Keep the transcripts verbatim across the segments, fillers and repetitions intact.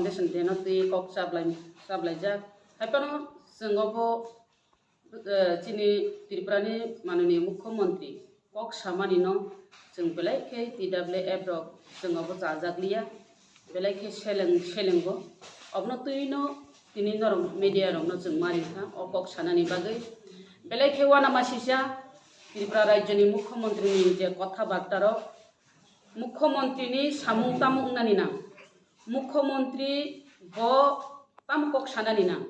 Foundation Day no twi kok chablai-, chablaijak. Hai phano chwng obo, eh, chini Tripura ni manoniya Mukhyamantri kok samani no chwng belai khe T W F rok chwng obo chajak liya, belai khe seleng, selengo. Obono twi no tini norok media rok no chwng mari kha o kok sanani bagwi. Belai khe uanama sisa Tripura rajyo ni Mukhyamantri ni je kotha barta rok, Mukhyamantri ni samung tamung wngnani nang. Mukhyamantri bo tamo kok sanani nang.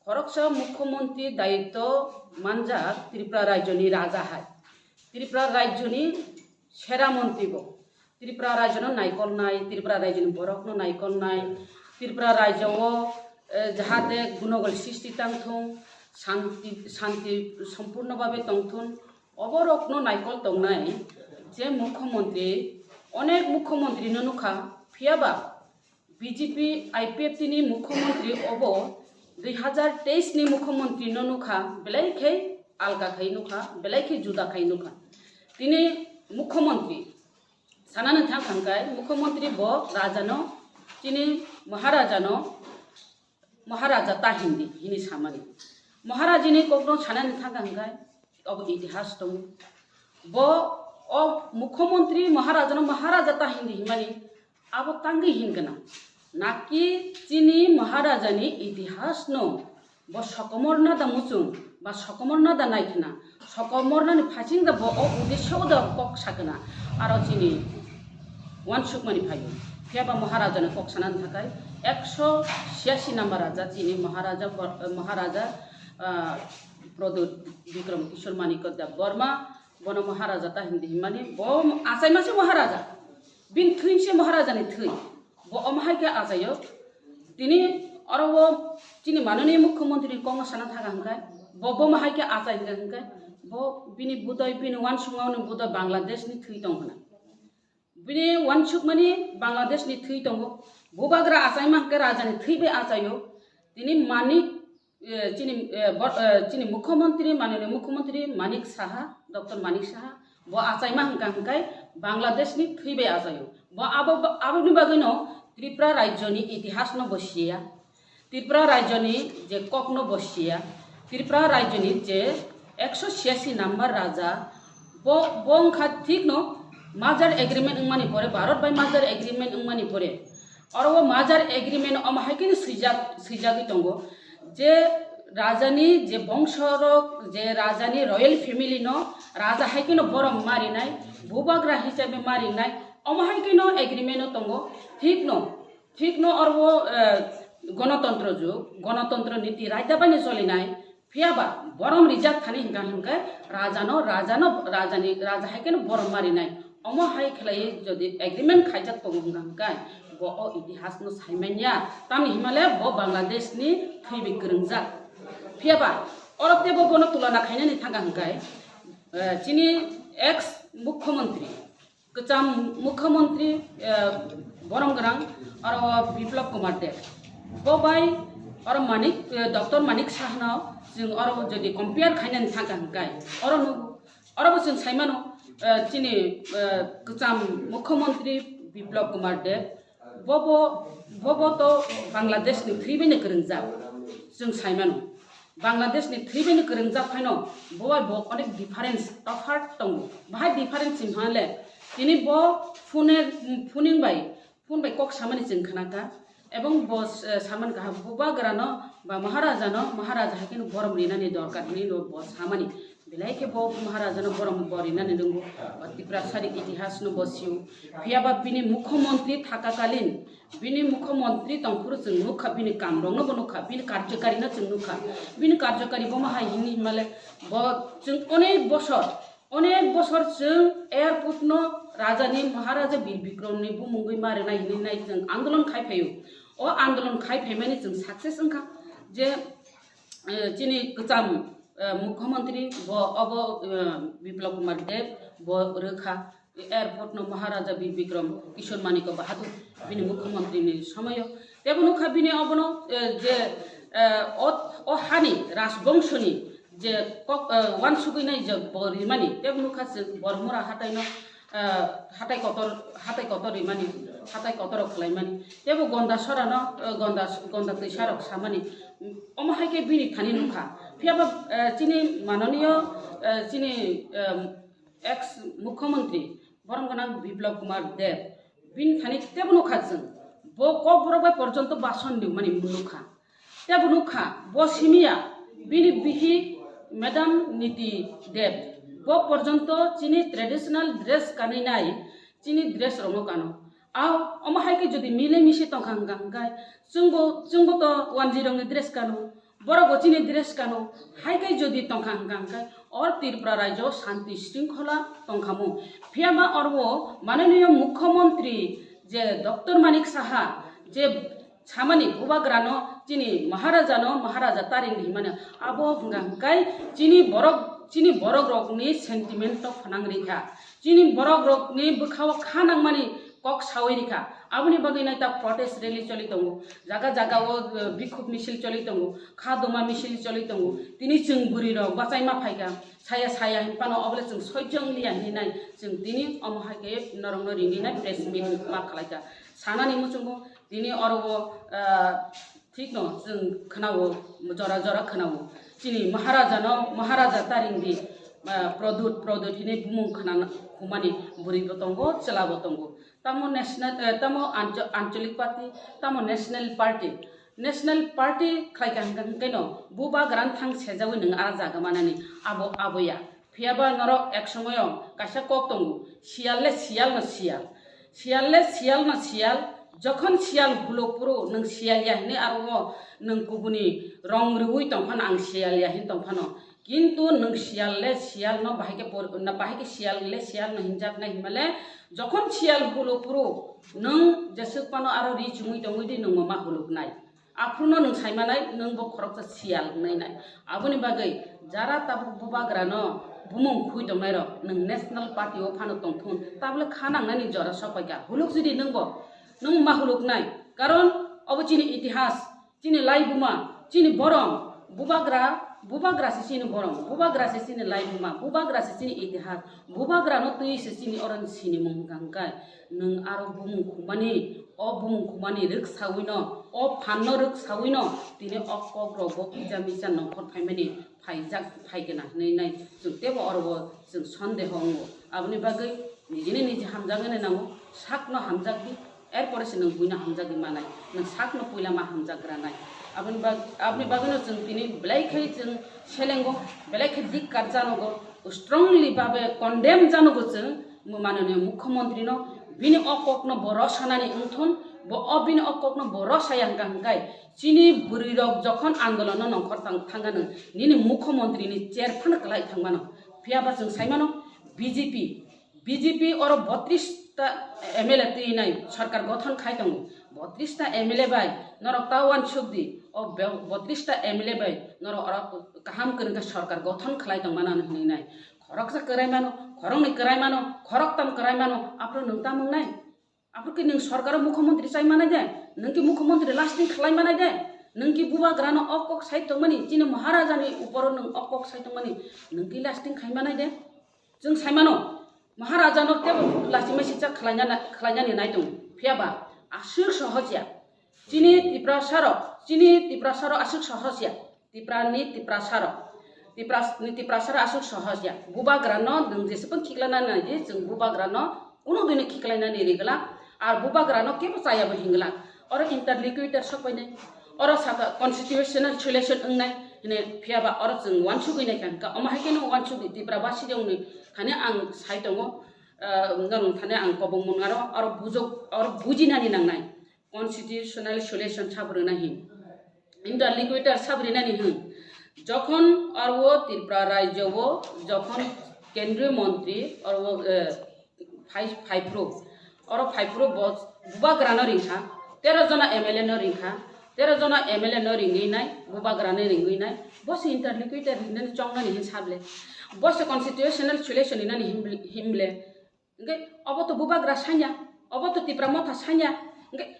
Khoroksa Mukhyamantri dayitw manjak Tripura rajyoni raja hai. Tripura rajyoni sera mantri bo. Tripura rajyono naikolnai, Tripura rajyoni borokno naikolnai, Tripura rajyo o, eh, jahate gunogol sristi tangthung, shanti, shanti sompurno babe tongthun, oborokno naikol tongnai je Mukhyamantri, onek Mukhyamantri no nukha, phiyaba B J P I P F T ni Mukhyamantri obo dui hazar teis ni Mukhyamantri no nukha, belai khe alka khai nukha, belai khe juda khai nukha. Tini Mukhyamantri sanani thang thang khai Mukhyamantri bo raja no, chini Maharaja no Maharaja ta hindi hini samani. Maharaja ni kok no sanani thang thang khai obo itihas tongo. Bo o Mukhyamantri Maharaja no Maharaja ta hindi himani abo tangwi hin gana. Naki chini Maharaja ni itihas no bo sokomor nada muchung ba sokomor nada naikhna, sokomor nani phasing da bo o uddesyo da kok sakna aro chini uansukmani phaio. Phiyaba Maharaja ni kok sanani thakai ekso siyasi number raja chini Maharaja Bor-, Maharaja, ah, Pradyut Bikram Kishore Manikya Deb Borma, bono Maharaja ta hindi himani, bo achaima se Maharaja. Bini thwi se Maharaja ni thwi. Bo omo hai khe achaio. Tini oro o chini manoni Mukhyamantri ni kok no sana thaga hwnkhe, bo, bo omo hai khe achai hwnkhe, hwnkhe bo bini budoi, bini uansukma ni budoi Bangladesh ni thwi tong khna. Bini uansukmani Bangladesh ni thwi tongo. Bubagra achaima hwnkhe raja ni thwi bai achaio. Tini Manik, eh, chini, eh, bo-, eh, chini Mukhyamantri, manoniya Mukhyamantri Manik Saha, Doctor Manik Saha, bo achaima hwnkha hwnkhe Bangladesh ni thwi bai achaio. Bo abo, aboni bagwino Tripura rajyo ni itihas no bo siya. Tripura rajyoni je kokno bo siya, Tripura rajyoni je ekso siyasi number raja, bo, bo wngkha thikno merger agreement wngmani pore, Bharat bai merger agreement wngmani pore, oro o merger agreement omo hai kheno swijak, swijagwi tongo je rajani je bongsorok, je rajani royal family no raja hai kheno borom marinai, bubagra hisabe marinai, omo hai kheno agreement o tongo, thikno. Thikno oro o, eh, gonotontro jug, gonotontro niti raida bai no cholinai, phiyaba borom rijak thani hwnkha hwnkhe rajano, rajano, rajani, raja hai kheno borom marinai. Omo hai khlaiwi jodi agreement khaijak tongo hwnkha hwnkhe bo o itihas no saimanya, tamni himale bo Bangladesh ni thwibi kwrwngjak. Phiyaba oro teibo bono tulona khainani thangkha hwnkhe, eh, chini ex mukhyamantri, kwcham mukhyamantri, eh, borom gwnang oro Biplab Kumar Deb. Bo bai oro Manik, eh, Doctor Manik Sahano chwng oro jodi compare khainani thangkha hwnkhe oro nugo, oro bo chwng saimano, eh, chini, eh, kwcham mukhyamantri Biplab Kumar Deb, bobo, bobo to Bangladesh ni thwi bai no kwrwngjak, chwng saimano. Bangladesh ni thwi bai no kwrwngjak phaino bo bai bo onek difference, tophat tongo. Bahai difference himhale tini bo phone, phoning bai, phone bai kok samani chwng khnakha. Ebong bo, eh, samani kaham bubagrano ba Maharajano, Maharaja hai kheno borom rinani dorkar hinwi no bo samani. Belai khe bo Maharajano borom bo rinani rwngo. Ba Tiprasari itihasno bo sio. Phiyaba bini mukhyamantri thakakalin, bini mukhyamantri tongphuru chwng nukha, bini kamrokno bo nukha, bini karjokari no chwng nukha. Bini karjokari bo ma hai hini himale bo chwng onek bosor, onek bosor chwng airport no rajani Maharaja Bir Bikram ni bumungwi ma rwnai hinwi nai chwng andolon khai phaio. O andolon khai phaimani chwng success wngkha je, eh, chini kwcham, eh, mukhyamantri bo obo, eh, Biplab Kumar Deb bo rwkha. Airport no Maharaja Bir Bikram Kishore Manikya Bahadur bini mukhyamantri ni somoyo. Tebo nukha bini obono, eh, je, eh, o, o hani rajbongshoni je kok, eh, uansugwi nai je bo rimani. Tebo nukha se Bormura hatai no, eh, hatai kotor, hatai kotor rimani. hatai kotorok khwlaimani. Tebo gonda sorano, eh, gonda, gonda twisarok samani. Omo hai khe bini thani nukha. Phiyaba, eh, chini mananiyo, eh, chini, eh, ex mukhyamantri borom gwnang Biplab Kumar Deb, bini thani tebo nukha chwng. Bo kokborok bai porjonto bason rimani nukha. Tebo nukha, bo simiya, bini bihik Madam Niti Deb, bo porjonto chini traditional dress kanwi nai, chini dress rokno kano. Ao, omo hai khe jodi mile misi tongkha hwnkha hwnkhe, chwngbo, chwngbo to wanjwi rokni dress kano, borok bo chini dress kano, hai khe jodi tongkha hwnkha hwnkhe, o Tripura rajyo shanti shringkhola tongkhamu. Phiyaba oro mananiyo mukhyamantri je Doctor Manik Saha je samani bubagrano chini Maharajano Maharaja ta ringdi himani abo hwnkha hwnkhe chini borok, chini borok rokni sentiment to phanang rikha, chini borok rokni bwkhao kha nangmani kok sawi rikha. Aboni bagwi nai ta protest rally choli tongo, jaga jaga o, eh, bikhuk misil choli tongo, kha doma misil choli tongo. Tini chwng bwrwi rok bachai ma phaikha, saya saya hin phano obole chwng sojjong liya hinwi nai chwng tini omo hai khe norokno ringwi nai press meet ma khlaikha. Sanani muchungo tini oro o, ah, thikno chwng khwnao, jora jora khwnao. Chini Maharajano, Maharaja ta ringdi, ah, Pradyut, Pradyut hinwi bumung khwnana humani bwrwi bo tongo, chwla bo tongo. Tamo national, eh, tamo ancho-, ancholik party, tamo national party. National party khlaikha hwnkha hwnkhe no bubagrano thang sejawi nwng ah jaga manani abo aboya. Phiyaba norok ek somoyo kaisa kok tongo, siyal le siyal no siyal. Siyal le siyal no siyal. Jokhon siyal hulo phuru nwng siyal ya hinwi aro o nwng kubuni rong rwui tongphano ang siyal ya hin tongphano. Kintu nwng siyal le siyal no bahai khe por-, na bahai khe siyal le siyal no hinjak nai hinmale jokhon siyal hulo phuru nwng jeswk phano aro ri chumui tongwi di nwng ma huluk nai. Aphuru no nwng sai manai, nwng bo khoroksa siyal wngnai nai. Aboni bagwi jara tabuk bubagrano bumung khui tongnairok nwng national party o phano tongthun, tabole kha nangnani jora sok paikha. Huluk judi nwng bo, nwng ma huluk nai. Karon obo chini itihas, chini laibuma, chini borom, bubagra, bubagra se chini borom, bubagra se chini laibuma, bubagra se chini itihas, bubagrano twi se chini oroni sinimung hwnkha hwnkhe. Nwng aro bumung khumani, o bumung khumani rwksawino, o phanno rwksawino, tini o kokrokbo kisa misa nongkhor phaimani phaijak, phaigwna hinwi nai chwng teibo oro bo chwng sondeho wngo. Aboni bagwi nijini niji hamjaknani nango, sakno hamjakdi, erpore se nwng buino hamjakdi manai, nwng sakno puila ma hamjakgranai. Aboni bag-, aboni bagwino chwng tini belai khe chwng selengo, belai khe dikkar janogo, strongly babe condemn janogo chwng. Mananiya mukhyamantri no bini o kokno bo rosanani wngthun, bo o bini o kokno bo rosaya hwnkha hwnkhe chini bwrwi rok jokhon andolon no nongkhor tang-, thangano nini mukhyamantri ni chair phano kwlai thangmano. Phiyaba chwng saimano B J P, B J P oro botris ta M L A twi nai sarkar gothon khai tongo. Botris ta M L A bai norok ta uansuk di, o be-, botris ta M L A bai norok oro kaham kwrwngkha sarkar gothon khlai tongmano hinwi nai. Khoroksa kwrai mano, khoroknwi kwrai mano, khoroktam kwrai mano, aphuru nwng tamo wngnai? Aphuru khe nwng sorkaro mukhyamantri chai manai de? Nwng khe mukhyamantri lasting khlai manai de? Nwng khe bubagrano o kok sai tongmani, chini Maharajani uporo nwng o kok sai tongmani, nwng khe lasting khai manai de? Chwng sai mano, Maharajano teibo lasima sijak khlaina-, khlainani nai tongo. Phiyaba aswk sohos ya. Chini Tiprasarok, chini Tiprasarok aswk sohos ya. Tiprani Tiprasarok. Tipras-, ni Tiprasarok aswk sohos ya. Bubagrano nwng jeswk khiklaina nai di, chwng bubagrano kunu dino khiklainani rigwla. Ar bubagrano kebo chayabo hingwla. Oro interlocutor sokbainai. Oro saka constitutional solution wngnai hwnwi phiyaba oro chwng uansugwi naikha hwnkha. Omo hai kheno uansugwi Tipra basi rokni thani ang sai tongo, ah, norok thani ang kobong mwnaro, oro bujok, oro bujinani nangnai. Constitutional solution sabo rwna hin. Interlocutor sabo rwnani hin. Jokhon oro Tripura rajyo o jokhon kendriyo montri oro, eh, phai, phaiphuru. Oro phaiphuru bo bubagrano ringkha, tero jona M L A no ringkha, tero jona M L A no ringwi nai, bubagrano ringwi nai. Bo se interlocutor hinani chongnani hin sable. Bo se constitutional solution hinani him-, himle. Hingke obo to bubagra sanya, obo to Tipra motha sanya. Hingke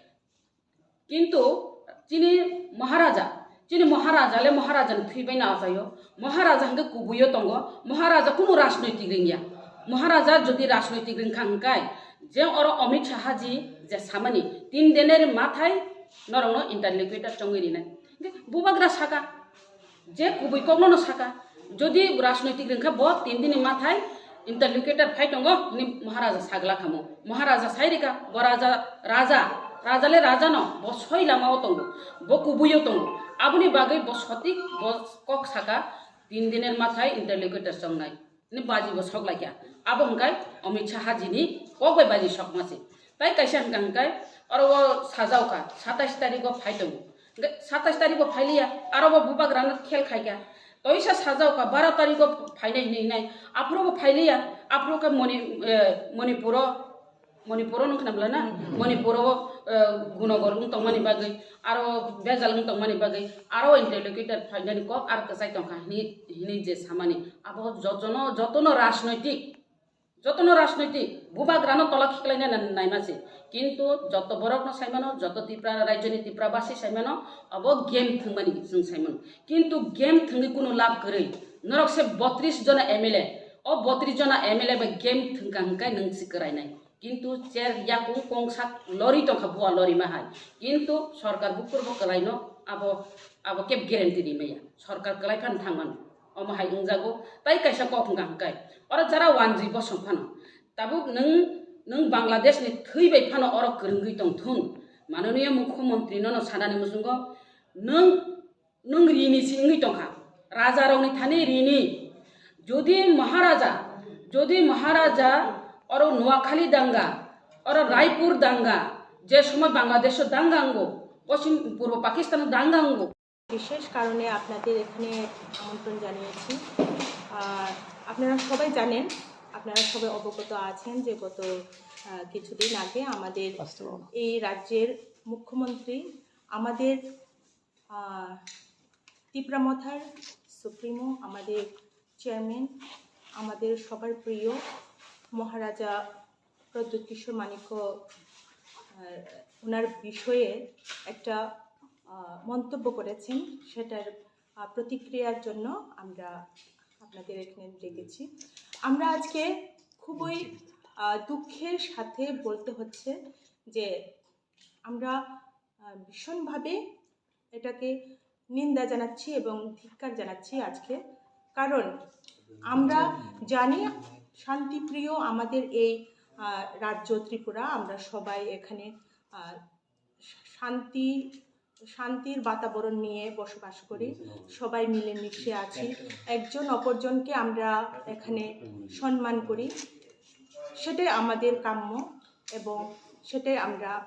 kintu chini Maharaja, chini Maharaja le Maharaja ni thwi bai na achaio. Maharaja hingke kubuio tongo. Maharaja kunu rajnoitik ringya. Maharaja jodi rajnoitik ringkha hingkai, je oro Amit Shah ji, Je samani tin dinor mathai norokno interlocutor chongwi rinai. Hwnkhe bubagra saka, je kubui kokno no saka, jodi rajnoitik rwngkha bo tin dinni mathai interlocutor phai tongo hwnwi Maharaja sagla kamo. Maharaja sai rika, bo raja, raja, raja le raja no, bo soi lama o tongo, bo kubui o tongo. Aboni bagwi bo sotik, bo kok saka tin dinor mathai interlocutor chongnai. Ni baji bo sok laikha. Abo hwnkhe Amit Shah jini kok bai baji sokma se. Tai kaisa hwnkha hwnkhe oro o sajao kha, satais tarikh o phai tongo. Hwnkhe satais tarikh o phai liya, aro bo bubagrano khel khai kha. Toisa sajao kha, baro tarikh o phainai hinwi hinai. Aphuru bo phai liya, aphuru khe Moni-, eh, Manipur o Manipur o nung khna bwla na? Manipur o, eh, gunogor wng tongmani bagwi, aro bejal wng tongmani bagwi, aro interlocutor phainani kok aro kwchai tongkha hini, hini je samani. Abo jotono, jotono rajnoitik, jotono rajnoitik bubagrano tola khiklaina na-, naima se. Kintu joto borokno saimano, joto Tipra rajyoni Tipra basi saimano, abo game thwngmani chwng saimano. Kintu game thwngwi kunu lab kwrwi. Norok se botris jona M L A, o botris jona M L A bai game thwngkha hwnkhe nwng se kwrainai. Kintu chair yakung kongsak lori tongkha, bua lorima hai. Kintu sorkar bukur bo kwlaino abo, abo keb guarantee rimaya. Sorkar kwlai phano thangmano. Omo hai wngjago. Tai kaisa kok wngkha hwnkhe. Oro jara wanjwi bosong phano. Tabuk nwng, nwng Bangladesh ni thwi bai phano oro kwrwngwi tongthung. Mananiya Mukhyamantri nono sanani muchungo nwng Nwng rini si wngwi tongkha. Raja rokni thani rini. Jodi Maharaja, jodi Maharaja oro Noakhali danga, oro Raipur danga, je somoy Bangladesh o danga wngo, Poschim Purbo Pakistan o danga wngo. বিশেষ কারণে আপনাদের এখানে আমন্ত্রণ জানিয়েছি। আহ, আপনারা সবাই জানেন, আপনারা সবাই অবগত আছেন যে গত, আহ, কিছুদিন আগে আমাদের এই রাজ্যের মুখ্যমন্ত্রী আমাদের, আহ, তিপ্রা মথার সুপ্রিমো, আমাদের চেয়ারম্যান, আমাদের সবার প্রিয় মহারাজা প্রদ্যোৎ কিশোর মাণিক্য, আহ, ওনার বিষয়ে একটা, আহ, মন্তব্য করেছেন, সেটার, আহ, প্রতিক্রিয়ার জন্য আমরা আপনাদের এখানে ডেকেছি। আমরা আজকে খুবই, আহ, দুঃখের সাথে বলতে হচ্ছে যে আমরা, আহ, ভীষণভাবে এটাকে নিন্দা জানাচ্ছি এবং ধিক্কার জানাচ্ছি আজকে। কারণ আমরা জানি শান্তিপ্রিয় আমাদের এই, আহ, রাজ্য ত্রিপুরা, আমরা সবাই এখানে, আহ, শান্তি, শান্তির বাতাবরণ নিয়ে বসবাস করি, সবাই মিলেমিশে আছি, একজন অপরজনকে আমরা এখানে সম্মান করি, সেটাই আমাদের কাম্য এবং সেটাই আমরা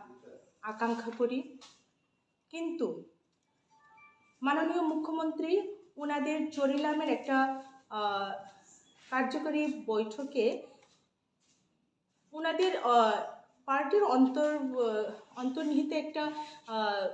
আকাঙ্ক্ষা করি। কিন্তু মাননীয় মুখ্যমন্ত্রী ওনাদের চরিলামের একটা, আহ, কার্যকরী বৈঠকে ওনাদের, আহ, পার্টির অন্তর-, আহ, অন্তর্নিহিত একটা, আহ,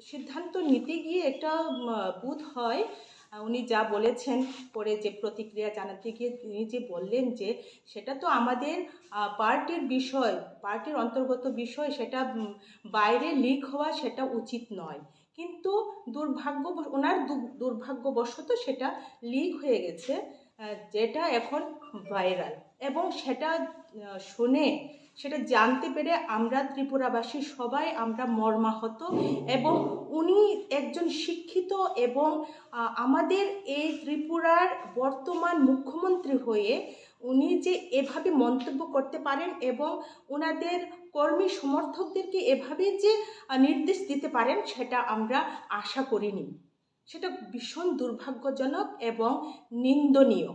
সিদ্ধান্ত নিতে গিয়ে একটা, উম, বোধ হয়, আহ, উনি যা বলেছেন, পরে যে প্রতিক্রিয়া জানাতে গিয়ে তিনি যে বললেন যে সেটা তো আমাদের, আহ, পার্টির বিষয়, পার্টির অন্তর্গত বিষয়, সেটা, উম, বাইরে লিক হওয়া সেটা উচিত নয়। কিন্তু দুর্ভাগ্য, ওনার দু-, দুর্ভাগ্যবশত সেটা লিক হয়ে গেছে, আহ, যেটা এখন ভাইরাল। এবং সেটা, আহ, শুনে, সেটা জানতে পেরে আমরা ত্রিপুরাবাসী সবাই আমরা মর্মাহত। এবং উনি একজন শিক্ষিত এবং, আহ, আমাদের এই ত্রিপুরার বর্তমান মুখ্যমন্ত্রী হয়ে উনি যে এভাবে মন্তব্য করতে পারেন এবং ওনাদের কর্মী সমর্থকদেরকে এভাবে যে, আহ, নির্দেশ দিতে পারেন, সেটা আমরা আশা করিনি। সেটা ভীষণ দুর্ভাগ্যজনক এবং নিন্দনীয়।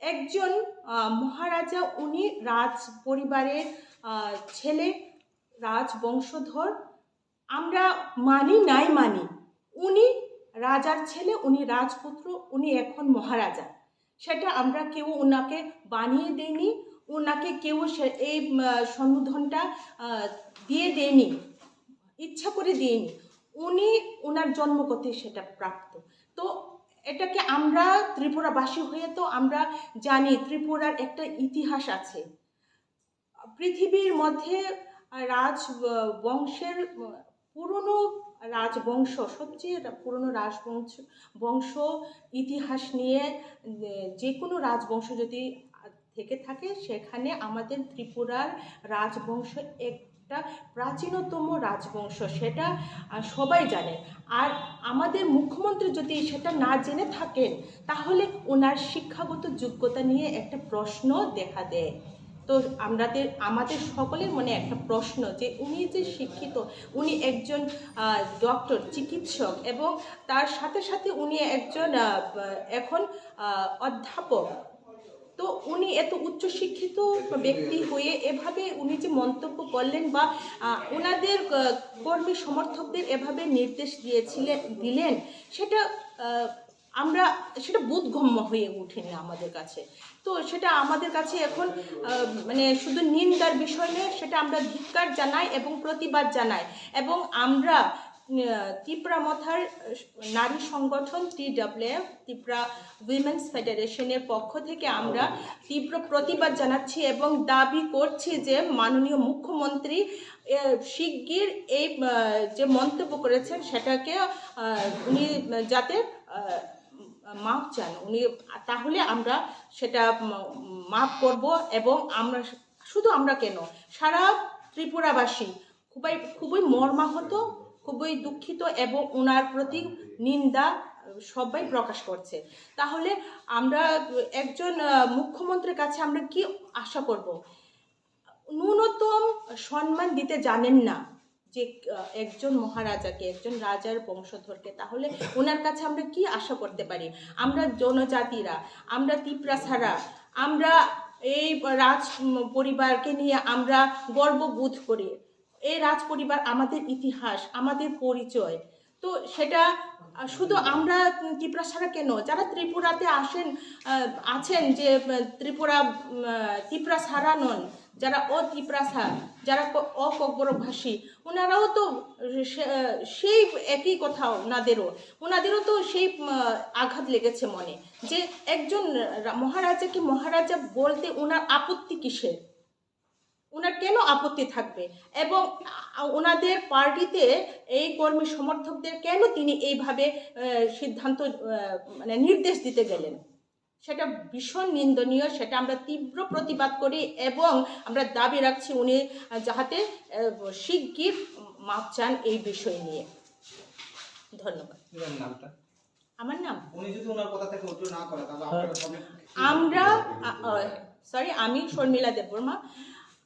একজন, আহ, মহারাজা, উনি রাজ পরিবারের, আহ, ছেলে, রাজবংশধর। আমরা মানি নাই মানি, উনি রাজার ছেলে, উনি রাজপুত্র, উনি এখন মহারাজা। সেটা আমরা কেউ ওনাকে বানিয়ে দেইনি, ওনাকে কেউ সে-, এই, উম, আহ, সম্বোধনটা, আহ, দিয়ে দেইনি, ইচ্ছা করে দেইনি। উনি ওনার জন্মগতই সেটা প্রাপ্ত। তো এটাকে আমরা ত্রিপুরাবাসী হয়ে তো আমরা জানি ত্রিপুরার একটা ইতিহাস আছে। পৃথিবীর মধ্যে রাজ, আহ, বংশের, আহ, পুরনো রাজবংশ, সবচেয়ে রা-, পুরনো রাজবংশ, বংশ ইতিহাস নিয়ে, আহ, যে কোনো রাজবংশ যদি থেকে থাকে, সেখানে আমাদের ত্রিপুরার রাজবংশ এক-, এটা প্রাচীনতম রাজবংশ, সেটা আহ, সবাই জানে। আর আমাদের মুখ্যমন্ত্রী যদি সেটা না জেনে থাকেন, তাহলে ওনার শিক্ষাগত যোগ্যতা নিয়ে একটা প্রশ্ন দেখা দেয়। তো আমাদের আমাদের সকলের মনে একটা প্রশ্ন যে উনি যে শিক্ষিত, উনি একজন ডক্টর, চিকিৎসক, এবং তার সাথে সাথে উনি একজন আহ, এখন আহ, অধ্যাপক। তো উনি এত উচ্চশিক্ষিত ব্যক্তি হয়ে এভাবে উনি যে মন্তব্য করলেন বা আহ, ওনাদের আহ, কর্মী সমর্থকদের এভাবে নির্দেশ দিয়েছিলেন দিলেন, সেটা আহ, আমরা সেটা বোধগম্য হয়ে ওঠেনি আমাদের কাছে। তো সেটা আমাদের কাছে এখন আহ, মানে শুধু নিন্দার বিষয় নয়, সেটা আমরা ধিক্কার জানাই এবং প্রতিবাদ জানাই। এবং আমরা আহ, তিপ্রা মথার নারী সংগঠন টিডব্লিউএফ, ত্রিপুরা উইমেন্স ফেডারেশনের পক্ষ থেকে আমরা তীব্র প্রতিবাদ জানাচ্ছি এবং দাবি করছি যে মাননীয় মুখ্যমন্ত্রী আহ, শিগগির এই আহ, যে মন্তব্য করেছেন সেটাকে আহ, উনি যাতে আহ, মাফ চান উনি, তাহলে আমরা সেটা উম, মাফ করব। এবং আমরা শুধু আমরা কেন, সারা ত্রিপুরাবাসী খুবই খুবই মর্মাহত, খুবই দুঃখিত এবং ওনার প্রতি নিন্দা আহ, সবাই প্রকাশ করছে। তাহলে আমরা একজন আহ, মুখ্যমন্ত্রীর কাছে আমরা কি আশা করব? ন্যূনতম সম্মান দিতে জানেন না যে আহ, একজন মহারাজাকে, একজন রাজার বংশধরকে, তাহলে ওনার কাছে আমরা কি আশা করতে পারি? আমরা জনজাতিরা, আমরা তিপ্রাসারা, আমরা এই রাজ উম, পরিবারকে নিয়ে আমরা গর্ববোধ করি। এই রাজ পরিবার আমাদের ইতিহাস, আমাদের পরিচয়। তো সেটা আহ, শুধু আমরা উম, তিপ্রাসারা কেন, যারা ত্রিপুরাতে আসেন আহ, আছেন যে উম, ত্রিপুরা উম, আহ, তিপ্রাসারা নন, যারা অতিপ্রাসা, যারা ক- অককবরকভাষী, ওনারাও তো সে- আহ, সেই একই কথা ওনাদেরও ওনাদেরও তো সেই উম, আঘাত লেগেছে মনে, যে একজন রা- মহারাজাকে মহারাজা বলতে ওনার আপত্তি কিসের? ওনার কেন আপত্তি থাকবে? এবং আ- ওনাদের পার্টিতে এই কর্মী সমর্থকদের কেন তিনি এইভাবে আহ, সিদ্ধান্ত আহ, মানে নির্দেশ দিতে গেলেন? সেটা ভীষণ নিন্দনীয়। সেটা আমরা তীব্র প্রতিবাদ করি এবং আমরা দাবি রাখছি উনি আহ, যাহাতে আহ, শিগগির মাপ চান এই বিষয় নিয়ে। ধন্যবাদ। কি জানি নামটা? আমার নাম? উনি যদি ওনার কথা থেকে উঠে না করে, তাহলে আপনারা সবাই আমরা সরি, আমি শর্মিলা দেববর্মা।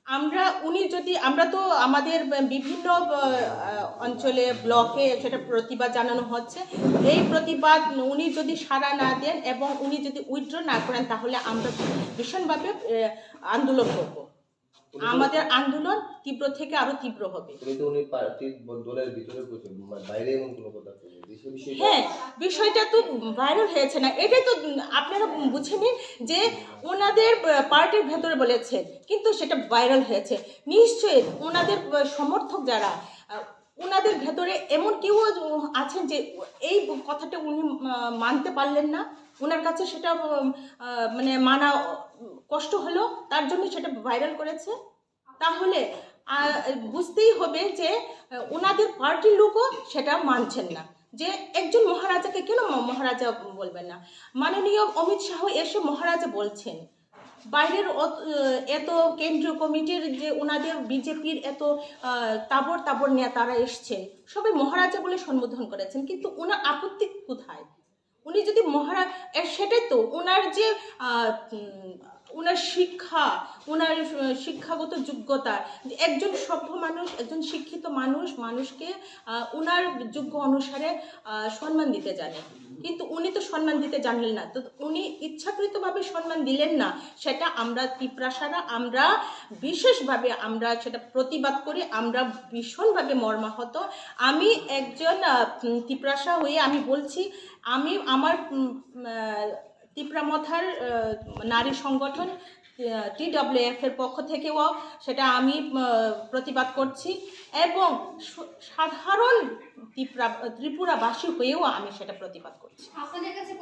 আমরা উনি যদি আমরা তো আমাদের বিভিন্ন আহ, অঞ্চলে, ব্লকে সেটা প্রতিবাদ জানানো হচ্ছে। এই প্রতিবাদ উনি যদি সাড়া না দেন এবং উনি যদি উইথড্র না করেন, তাহলে আমরা ভীষণভাবে আহ, আন্দোলন করব। আমাদের আন্দোলন তীব্র থেকে আরো তীব্র হবে। উনি তো উনি পার্টির ব- দলের ভিতরে করছেন, মা- বাইরে এমন কোনো কথা তো নেই। এই সব বিষয়ে হ্যাঁ, বিষয়টা তো ভাইরাল হয়েছে না, এটাই তো আপনারা বুঝে নিন যে ওনাদের আহ, পার্টির ভেতরে বলেছেন, কিন্তু সেটা ভাইরাল হয়েছে। নিশ্চয়ই ওনাদের আহ, সমর্থক যারা আহ, ওনাদের ভেতরে এমন কেউ আছেন যে এই কথাটা উনি আহ, মানতে পারলেন না, ওনার কাছে সেটা উম, আহ, মানে মানা উম, কষ্ট হলো, তার জন্য সেটা ভাইরাল করেছে। তাহলে আহ, বুঝতেই হবে যে আহ, ওনাদের পার্টির লোকও সেটা মানছেন না, যে একজন মহারাজাকে কেন ম- মহারাজা বলবেন না। মাননীয় অমিত শাহ এসে মহারাজা বলছেন, বাইরের অত- আহ, এত কেন্দ্রীয় কমিটির যে ওনাদের বিজেপির এত আহ, তাবর তাবর নেতারা এসছেন, সবাই মহারাজা বলে সম্বোধন করেছেন, কিন্তু ওনার আপত্তি কোথায়? উনি যদি মহারাজ এ, সেটাই তো ওনার যে আহ, উম, ওনার শিক্ষা, ওনার আহ, শিক্ষাগত যোগ্যতা, যে একজন সভ্য মানুষ, একজন শিক্ষিত মানুষ, মানুষকে আহ, ওনার যোগ্য অনুসারে আহ, সম্মান দিতে জানে, কিন্তু উনি তো সম্মান দিতে জানলেন না। তো উনি ইচ্ছাকৃতভাবে সম্মান দিলেন না, সেটা আমরা তিপ্রাসারা আমরা বিশেষভাবে আমরা সেটা প্রতিবাদ করি। আমরা ভীষণভাবে মর্মাহত। আমি একজন আহ, উম, তিপ্রাসা হয়ে আমি বলছি, আমি আমার উম, আহ, তিপ্রা মথার আহ, নারী সংগঠন টিডব্লিউএফ এর পক্ষ থেকেও সেটা আমি আহ, প্রতিবাদ করছি এবং স- সাধারণ ত্রিপুরা ত্রিপুরাবাসী হয়েও আমি সেটা প্রতিবাদ করছি। আপনাদের কাছে